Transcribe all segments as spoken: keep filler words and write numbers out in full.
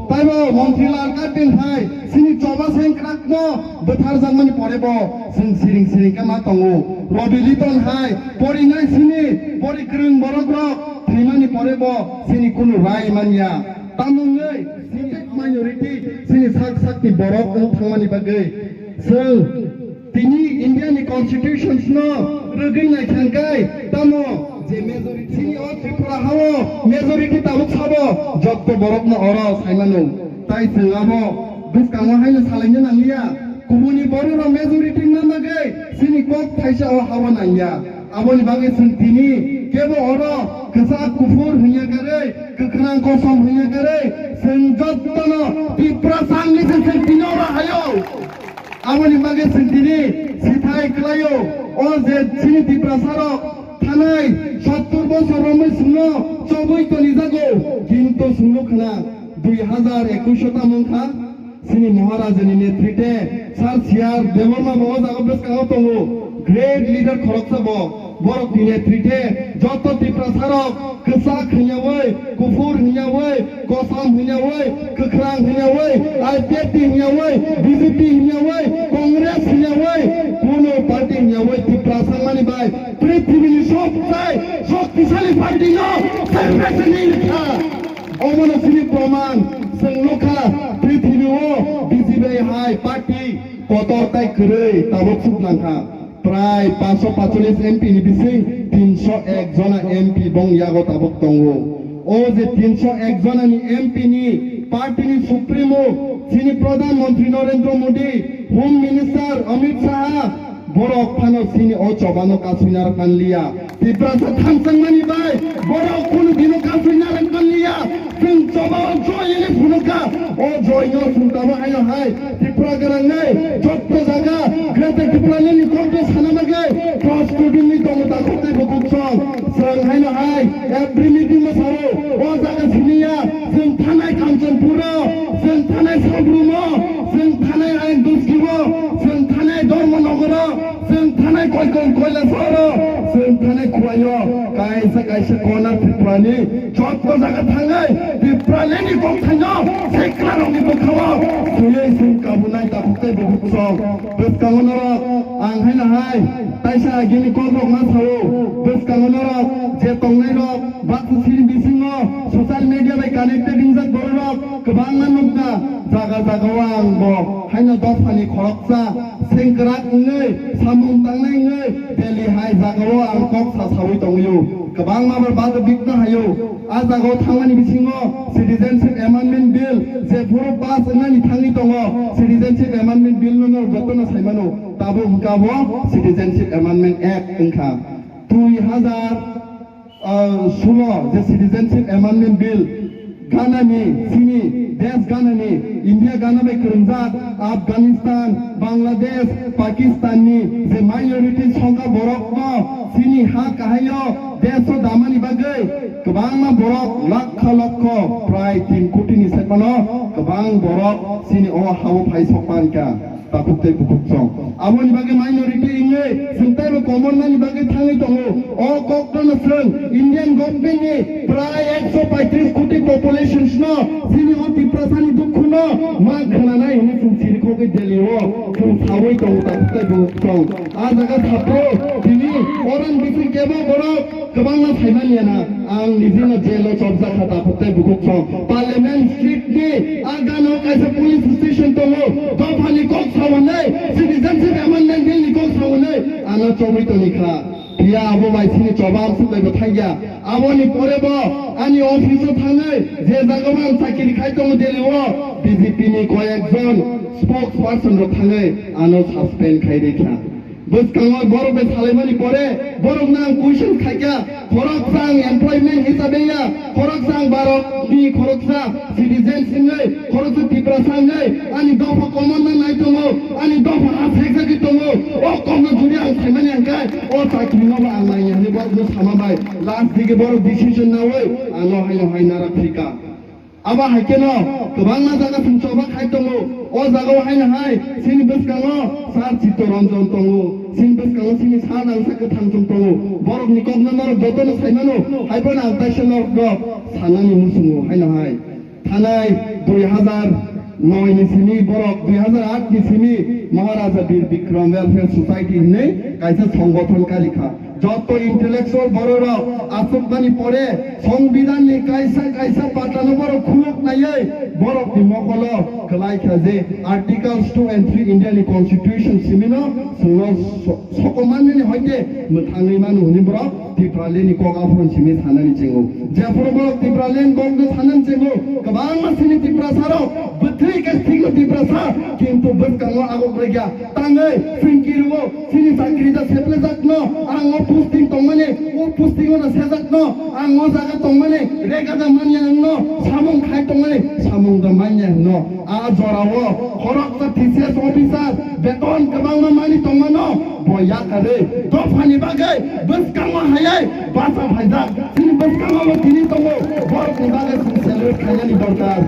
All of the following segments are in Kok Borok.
Taibo Montri Lal Kartin hai chini choba sengkrakno bwtharjakmani porebo chwng siring siring khe ma tongo. Robi Liton hai porinai chini porikrwng borokrok thwimani porebo chini kunu rai manya. Tamo wngwi chini minority chini sak sakni borok wng thangmani bagwi chwng tini India ni constitutions no rwgwi naikha khe tamo je majority chini o Tripura hao majority tabuk sabo jotto borok no oro saimano. Tai chwng abo bwskango haino salaina nangliya. Kubuni borok rok majority wngna bagwi chini kok thaisa o hao nangya. Aboni bagwi chwng tini kebo oro kwchak kuphur hwnya karwi, kwkhwrang kosom hwnya karwi, chwng jottono Tiprasani se chwng tini oro haio. Aboni bagwi chwng tini sithai kwlaio, o je chini Tiprasarok thanai sottor bosor romwi chwngno chobwi tonijago, kintu chwngno khna dui hazar ekush o tamo wngkha. Chini Maharajani netrite Sir C R Debbarma bo o jaga bwskango tongo, great leader khoroksa bo. Borokni netrite joto Tiprasarok kwchak hwnyawi, kuphur hwnyawi, kosom hwnyawi, kwkhwrang hwnyawi, I P F T hwnyawi, B J P hwnyawi, Congress hwnyawi, kuno party hwnyawi Tiprasa mani bai prithibini sobchai shoktisali party no self-made ni kha. Omono chini proman chwng nukha, prithibi o B J P hai party kotor tai kwrwi tabuk suk langkha. Prai paanch sho paanchchollish M P ni bising tinsho ek jona M P bong yago tabuk tongo. O je tinsho ek jona ni M P ni party ni supremo chini Pradhan Mantri Narendra Modi, Home Minister Amit Shah, borok phano chini o chobano kasui narwk manliya. Tiprasa thansa wngmani bai borok kunu dino kasui narwk manliya. Chwng choba o joy hwnwi phunukha. O joy no chwng tamo haino hai Tripura gwnangnai jotto jaga Greater Tipraland ni kokno sana bagwi prostuti wngwi tongo takhuk tei bukhuk song. Chwng haino hai every meeting o sao, o jaga siniya, chwng thanai Kanchanpur o, chwng thanai Sabrum o, chwng thanai Ain Duski o, chwng thanai Dharmanagar o, chwng thanai Koikon Koilasahar o, chwng thanai Khwai o, kaisa kaisa corner Tripura ni jotto jaga thangwi Tipraland ni kokthaino sekrarokni bwkhao swiwi chwng kabunai takhuk tei bukhuk song. Bwskango norok ang haino hai taisa agini kokrok ma sao. Bwskango norok je tongnairok baksa sini bisingo social media bai connected wngjak bororok kwbangma nukna jaga jagao ang bo haino dophani khoroksa sengkrak wngwi samung tangnai wngwi Delhi hai jagao ang kok sa sawi tongwio. Kwbangma bar bado bikno haio. A jagao thangmani bisingo Citizenship Amendment Bill je phuru pass wngnani thangwi tongo, Citizenship Amendment Bill no norok jotono saimano, tabuk hwnkha bo Citizenship Amendment Act wngkha. Dui hazar sulo je Citizenship Amendment Bill ganani, chini desh ganani, India gana bai kwrwngjak Afghanistan, Bangladesh, Pakistan ni je minority songkha borokno chini ha kahaio desh o damani bagwi kwbangma borok lakha lokho prai tin koti ni sephano kwbang borok chini o ha o phai sok pankha. Takhuk tei bukhuk song. Aboni bagwi minority wngwi chwng teibo komornani bagwi thangwi tongo. O kokno chwng Indian government ni prai ekso paitris koti populations no chini o Tiprasani dukhu no ma khwnanai hwnwi chwng chirikhogwi Delhi o chwng sawi tongo takhuk tei bukhuk song. A jaga saphuru tini oran bising kebo borok kwbangma saimanya na. Ang nijino jail o chopjak kha takhuk tei bukhuk song. Parliament Street ni a gana o kaisa police station tongo. Dophani kok sawanai, Citizenship Amendment Bill ni kok sawanai ano chobwi toni kha. Phiya abo bai chini choba amsuk bai bo thangya. Aboni pore bo ani office o thangwi je jaga o ang chakiri khai tongo Delhi o B J P ni koyek jon spokesperson rok thangwi ano suspend khai rikha. Bwskango borok bai salaimani pore borokno ang question khaikha, khoroksa ang employment hisabe ya, khoroksa ang Bharatni khoroksa citizen wngwi, khoroksa Tiprasa wngwi ani dopha komorna nai tongo, ani dopha ha sekjagwi tongo. O kokno jodi ang saimani hwnkhe o chakri no bo ang naiya hinwi borokno sama bai last digi borok decision nawi ano haino hai nara phika. Abo hai kheno kwbangma jaga chwng choba khai tongo. O jagao haino hai chini bwskango Sir Chittaranjan tongo, chini bwskango chini Sir Nangsa Kwthang chwng tongo. Borokni kokno norok jotono saimano, hai phano ang taisa norokno sanani muchungo haino hai. Anai dui hazar noi ni simi borok, dui hazar aat ni simi Maharaja Bir Bikram Welfare Society hinwi kaisa songgothon kalikha. Joto intellectual bororok achukmani pore Songbidan ni kaisa kaisa patano borok khuluk naiwi borok ni mokolo kwlai kha je Articles two and three India ni Constitution simino chwngno so-, sokomani hoite mwthangwi mano hwnwi borok Tipraland ni kok aphuru simi sanani chingo. Jephuru borok Tipraland kokno sanani chingo, kwbangma sini Tiprasa rok bwthwi khe thikno Tiprasa, kintu bwskango agok rwgya. Tangwi swngki rwo, sini chakri da seplejakno, ang o posting tongmani, o posting o da sejakno, ang o jaga tongmani, rega da manya hwnno, samung khai tongmani, samung da manya hwnno. A jorao khoroksa T C S officer beton kwbangma mani tongmano, bo yakarwi dophani bagwi bwskango hayai bacha phaijak. Chini bwskango bo tini tongo, borokni bagwi chwng salute khainani dorkar.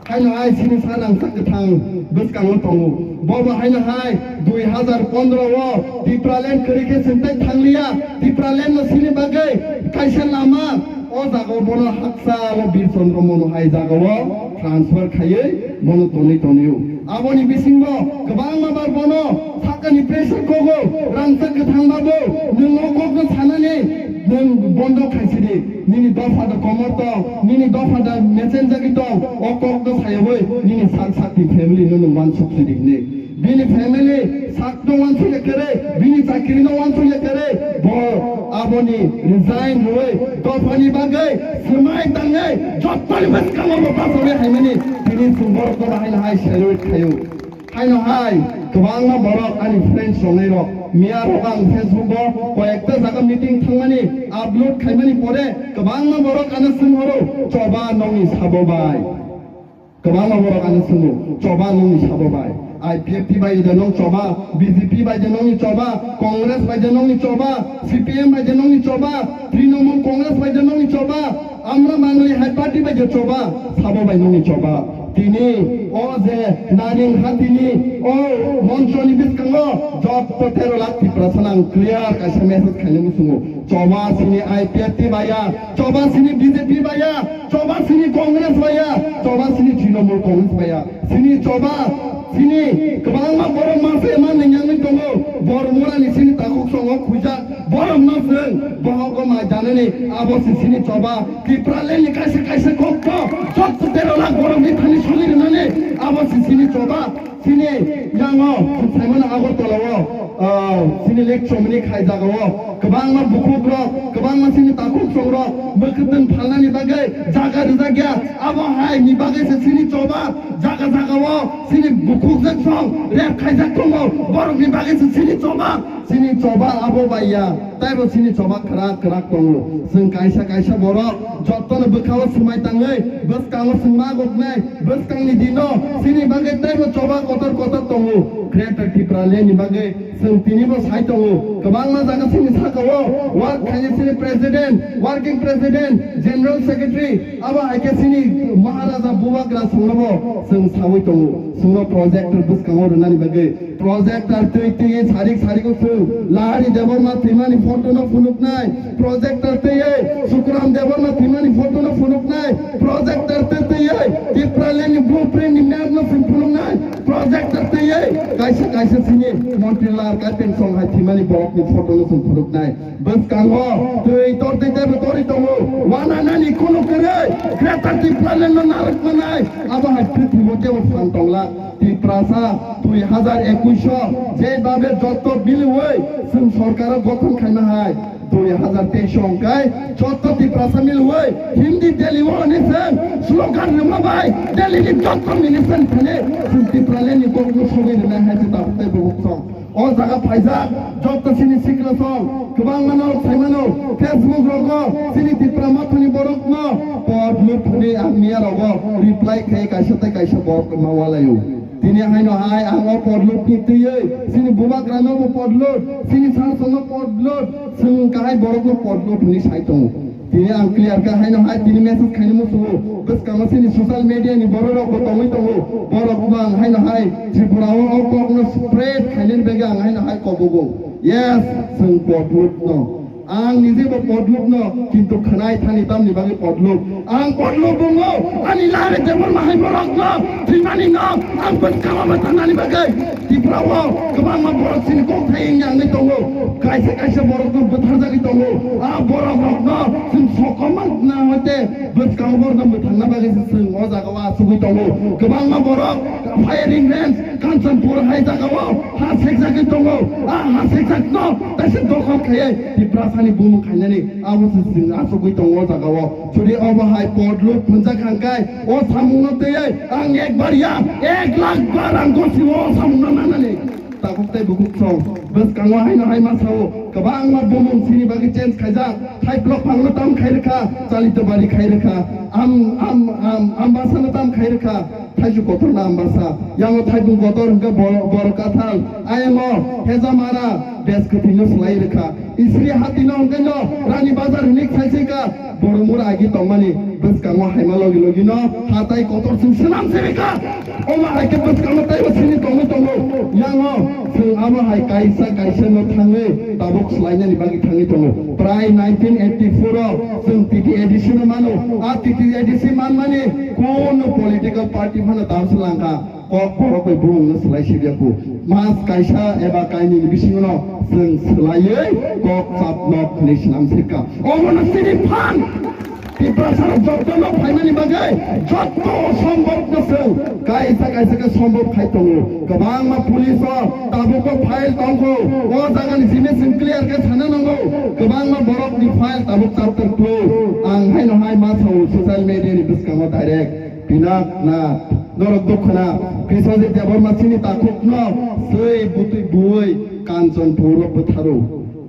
Haino hai chini sa rangchak kwthang bwskango tongo. Bobo haino hai dui hazar pondro o Tipraland kwrwi khe chwng tei thangliya, Tipraland no chini bagwi kaisa lama. O jaga o bono haksa o Bir Chandra Mono hai jaga o transfer khaiwi bono tonwi tonwi o. Aboni bisingo kwbangma bar bono sakani pressure kogo, rangchak kwthang babu, nwng o kokno sanani nwng bondo khaisidi. Nini dopha da komor tong, nini dopha da mechenjagwi tong, o kokno sayawi nini sak sakni family no nwng wansuk sidi hinwi. Bini family sakno wansukya kere, bini chakirino wansukya kere, bo aboni resign rwui dophani bagwi swmai tangwi jottoni bwskango bo bachogwi haimani tini chwng borokno bahai no hai salute khaio. Haino hai kwbangma borok ani friends roknai rok miya rok ang Facebook o koyekta jaga meeting thangmani upload khaimani pore kwbangma borok ano swng horo choba nongni sabo bai. Kwbangma borok ano swngo, choba nongni sabo bai? I P F T bai da nong choba, B J P bai da nongni choba, Congress bai da nongni choba, C P M bai da nongni choba, Trinamool Congress bai da nongni choba, Amra Manali hai party bai da choba, sabo bai nongni choba? Tini o je naring hatini o monchoni bwskango jotto tero lakh Tiprasa nang clear kaisa message khainani swngo. Choba sini I P F T baya, choba sini B J P baya, choba sini Congress baya, choba sini Trinamool Congress baya. Sini choba, sini kwbangma borok masa ema ningyangwi tongo. Bormorani sini takhuk songo khuijak. Borok no chwng bohogo mai janani abo si sini choba. Tipraland ni kaisa kaisa kokto jotto tero lakh borok ni thani soli rwnani abo si sini choba. Chini yango saimano Agartala o, ah, chini lake chomni khai jaga o kwbangma bukhuk rok, kwbangma chini takhuk song rok mwkhwtwng phalnani bagwi jaga rijak ya. Abo hai ni bagwi se chini choba jaga jaga o chini bukhuk jak song rep khaijak tongo. Borok ni bagwi se chini choba, chini choba abo bai ya. Taibo chini choba kwrak kwrak tongo. Chwng kaisa kaisa borok jotono bwkhao swmai tangwi bwskango swngma goknai. Bwskangni dino chini bagwi taibo choba kotor kotor tongo. Greater Tipraland ni bagwi chwng tinibo sai tongo. Kwbangma jaga chini sakao work khainai chini president, working president, general secretary, abo hai khe chini Maharaja Bubagra songnobo chwng saui tongo. Chwngno projector bwskango rwnani bagwi. Projector twi twi sarik sarik o chwng Lahari Debbarma thwimani photo no phunuknai. Projector twi Sukuram Debbarma thwimani photo no phunuknai. Projector twi twi Tipraland ni blueprint ni map no chwng phunuknai. Projector twi kaisa kaisa chini Montri Lal Kaipeng Song hai thwimani borok ni photo no chwng phunuknai. Bwskango twi tor twi tebo tori tongo. Wana nani kunu kwrwi Greater Tipraland no narwk manai. Abo hai prithibo kebo phan tongla. Tiprasa dui hazar ekush o je babe joto biliwi chwng sorkar o gothon khaima hai, dui hazar teis o hwnkhe joto Tiprasa miliwi Hindi Delhi o ni chwng slogan rwma bai Delhi ni joto minister thani chwng Tipraland ni kokno sogwi rwnai hai se tabuk tei bubuk song. O jaga phaijak joto chini sikla song kwbangma no saimano Facebook rogo chini Tipra Mothani borokno pod lut hwnwi ang miya rogo reply khai kaisa tei kaisa borok ma walaio. Tini haino hai ang o pod lut ni twiwi chini bubagra no bo pod lut, chini sar song no pod lut, chwng kahai borok no pod lut hwnwi sai tongo. Tini ang clear kha haino hai tini message khaini muchungo. Bwskango chini social media ni borok rok bo tongwi tongo. Borok bang haino hai Tripura o o kok no spread khainani bagwi ang haino hai kobogo. Yes, chwng pod lut no. Ang nije bo podluk no, kintu khwnai thani tamni bagwi podluk. Ang podluk bungo, ani lare Debbarma hai borok no, thwimani no, ang bwskango bo thangnani bagwi. Tripura o kwbangma borok chini kok thai wngya wngwi tongo. Kaisa kaisa borok no bwtharjagwi tongo. A borok rok no chwng sokomma na hoite bwskango borok no bwthangna bagwi chwng o jaga o achugwi tongo. Kwbangma borok firing range Kanchanpur hai jaga o ha sekjagwi tongo. A ha sekjak no taisa dokhol khaiwi Tiprasani bumung khainani abo se chwng achugwi tongo o jaga o. Jodi obo hai podluk phunjak hangkai o samung no twiwi ang ekbar ya ek lakh bar ang gosi o samung no nanani. Tabuk tei bukuk song bwskango haino hai ma sao kwbangma bumung chini bagwi change khaijak. Thai block phangno tam khai rwkha, Chalitobari khai rwkha, am am am Ambasano tam khai rwkha, Thaichu kotor na Ambasa, yango Thaibung kotor hwnkhe Bor-, Borok Kathal, ayemo Hejamara, Beskhathino swlai rwkha. Isri hatino hwnkhe no Rani Bazar hwnwi khaisika, Boromura agi tongmani bwskango haima logi logi no hatai kotor chwng swnam sirika. Omo hai khe bwskango taibo sini tongwi tongo. Yango chwng abo hai kaisa kaisa no thangwi tabuk swlainani bagwi thangwi tongo. Prai nineteen eighty-four o chwng T T A D C no mano. A T T A D C manmani kunu political party phano dam swlangkha. Kok borok bai bumung no swlai sibya ku. Mas kaisa eba kainwi ni bisingo no chwng swlaiwi kok chap nok hwnwi swnam sirka. Omo no sini phan. Tiprasa rok jotto no phaimani bagwi jotto sombhob no chwng kaisa kaisa khe sombhob khai tongo. Kwbangma police o tabuk o file tongkho. O jaga ni simi chwng clear khe sana nango. Kwbangma borok ni file tabuk chapter close. Ang haino hai ma sao social media ni bwskango direct. Pinaknath, norok dukh khna, Biswajit Debbarma chini takhukno swi butwi buwi Kanchanpur o bwtharo.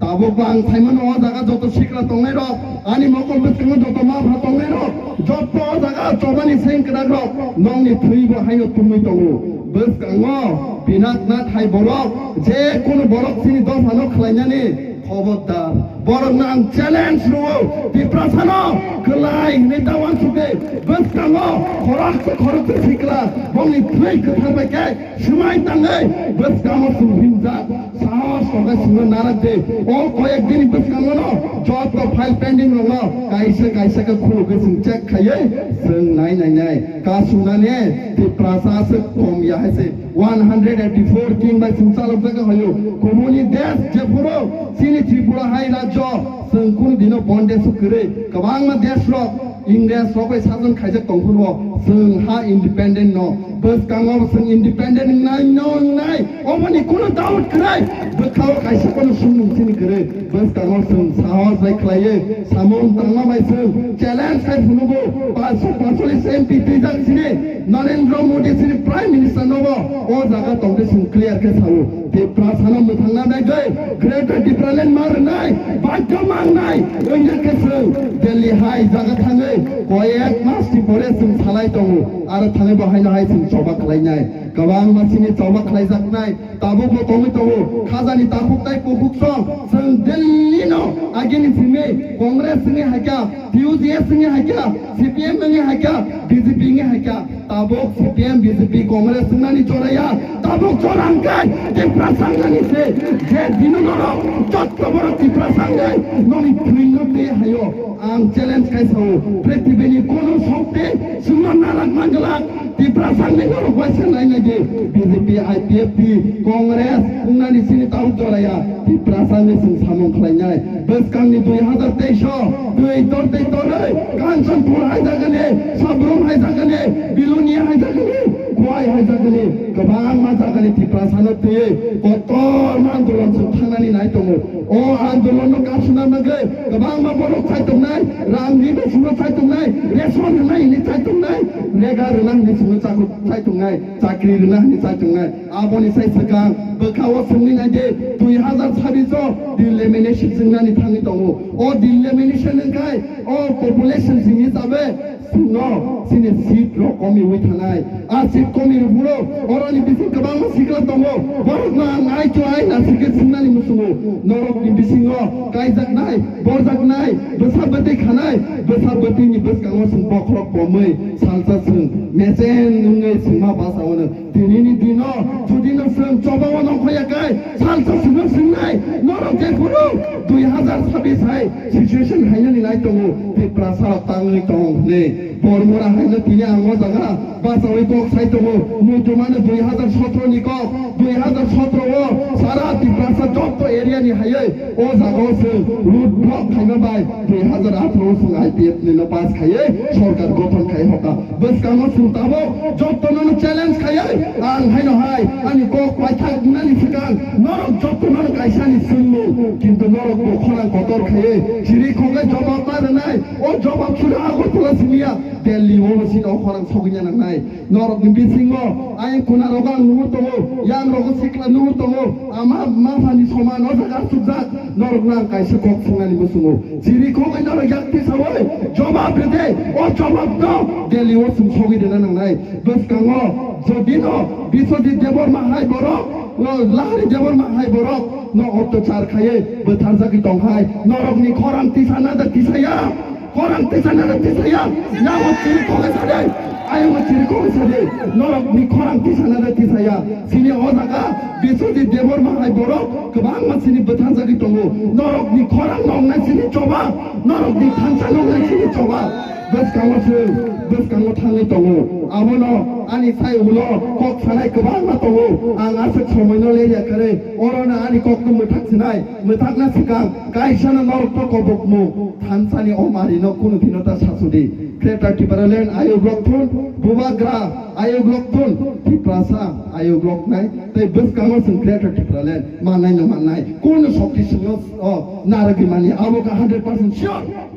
Tabuk bo ang saimano o jaga joto sikla tongnairok, ani mokol bwskango joto ma pha tongnairok, joto o jaga chobani seng kwnakrok, nokni thwi bo haino tumwi tongo. Bwskango Pinaknath hai borok, je kunu borok chini dophano khlainani, Khobordar, borokno ang challenge rwo, Tiprasano kwlai hwnwi ta uansukdi, bwskango khoroksa khoroksa sikla bongni thwi kwthar bai khe swmai tangwi bwskango chwng himjak, sahos tongkhe chwngno narakdi. O koyek dini bwskangono joto file pending rokno kaisa kaisa khe khulugwi chwng check khaiwi chwng nai nai nai. Kasungmani Tiprasa aswk kom ya hai se. One hundred eighty-four king bai chwng chalokjak hayo. Kubuni desh jephuru chini Tripura hai rajyo chwng kunu dino bondage o kwrwi. Kwbangma desh rok Ingres rok bai sajon khaijak tongphuru chwng ha independent no. Bwskango chwng independent wngnai no wngnai. Oboni kunu doubt kwrwi. Bwkhao kaisa kono sumung chini kwrwi. Bwskango chwng sahos bai khlaiwi samung tangma bai chwng challenge khai phunugo. Panch paancholish M P twijak chini Narendra Modi chini Prime Minister nobo o jaga tongde chwng clear khe sao. Tiprasano mwthangna bagwi Greater Tipraland ma rwnai, bagwi mangnai wngya khe chwng Delhi hai jaga thangwi koyek mas ni pore chwng salai tongo. Aro thangwi bo haino hai chwng choba khlainai. Kwbangma chini choba khlaijaknai. Tabuk bo tongwi tongo, khajani takhuk tai kukhuk song, chwng Delhi no agini simi Congress wngwi haikha, T U J S wngwi haikha, C P M wngwi haikha, B J P wngwi haikha, tabuk C P M, B J P, Congress wngnani joraya, tabuk jorang kai Tiprasa wngnani se, je dino norok jotto borok Tiprasa wngnai, noni thwino twi hayo, ang challenge kai sao, prithibini kono shokti chwngno narak manglak, Tiprasani norok waisa nainai di, B J P, I P F T, Congress, wngnani sini tau joraya, Tiprasani chwng samung khlainai. Bwskangni dui hazar teis o, twi tortwi torwi, Kanchanpur hai jagani, Sabrum hai jagani, Bilonia hai jagani, Khowai hai jagani, kwbangma jagani Tiprasano twiwi kotorma andolon chwng thangnani nai tongo. O andolonno kasuna bagwi kwbangma borok chai tongnai, rangni bisingno chai tongnai, ration rwnai hwnwi chai tongnai, rega rwna hwnwi chwngno chakhu-, chai tongnai, chakri rwna hwnwi chai tongnai. Aboni sai swkang bwkha o swngwi naidi, dui hazar sabbish o delimitation chwngnani thangwi tongo. O delimitation wngkhai o population simi hisabe No, chini seat rok komiwi thanai. A seat komi rwphuru, oroni bising kwbangma sikla tongo. Borokno ang ai chwai nasikhe swngnani muchungo. Norokni bisingo kaijaknai, borjaknai, bwsa bwtwi khanai, bwsa bwtwini bwskango chwng bokhorok bomwi salsa chwng mechen wngwi chwngma basa hwnwi. Tinini dino jodi no chwng chobao nongkhoya kai, salsa chwngno swngnai, norok jephuru dui hazar sabis hai situation hainani nai tongo, Tiprasa rok tangwi tong hwnwi. Bormura haino tini ang o jaga bachawi kok sai tongo, muitu mano dui hazar sotro ni kok, dui hazar sotro o sara Tiprasa jotto area ni hayoi o jaga o chwng road block khaima bai dui hazar atharo o chwng I P F T ni no pass khaiwi sorkar gothon khai hoka. Bwskango chwng tabuk jottono no challenge khaiwi ang haino hai ani kok paithak wngnani swkang norok jottono no kaisani swngmung, kintu norok bo khorang kotor khaiwi chiri khogwi jobab ma rwnai. O jobab suri Agartala simiya Delhi o bo sini o khorang sogwi nangnai. Norokni bisingo ayang kuna rogo ang nuhur tongo, yang rogo sikla nuhur tongo, ama maphani soman o jaga asukjak. Norokno ang kaisa kok swngnani muchungo. Chiri khogwi norok yak tisawi jobab rwdi. O jobab no Delhi o chwng sogwi rwna nangnai. Bwskango jodino Biswajit Debbarma hai borok, o Lahari Debbarma hai borok no otyachar khaiwi bwtharjagwi tong hai. Norokni khorang tisa na da tisaya? Khorang tisa na da tisaya? Yago chiri khogwi sadi. Ayungo chiri khogwi sadi. Norokni khorang tisa na da tisaya? Sini o jaga Biswajit Debbarma hai borok kwbangma sini bwtharjagwi tongo. Norokni khorang nongnai sini choba, norokni thansa nongnai sini choba. Bwskango chwng, bwskango thangwi tongo. Abono ani sai ulo kok sanai kwbangma tongo. Ang aswk somoino lerya kharwi orono ani kokno mwthak sinai, mwthakna swkang kaisano norokno kobokmung thansani o marino kunu dino ta sasudi. Greater Tipraland ayuk lokthun, Bubagra ayuk lokthun, Tiprasa ayuk loknai, tei bwskango chwng Greater Tipraland mannai no mannai. Kunu sokti swngo o narwgwi mani, abo ka hundred percent sure.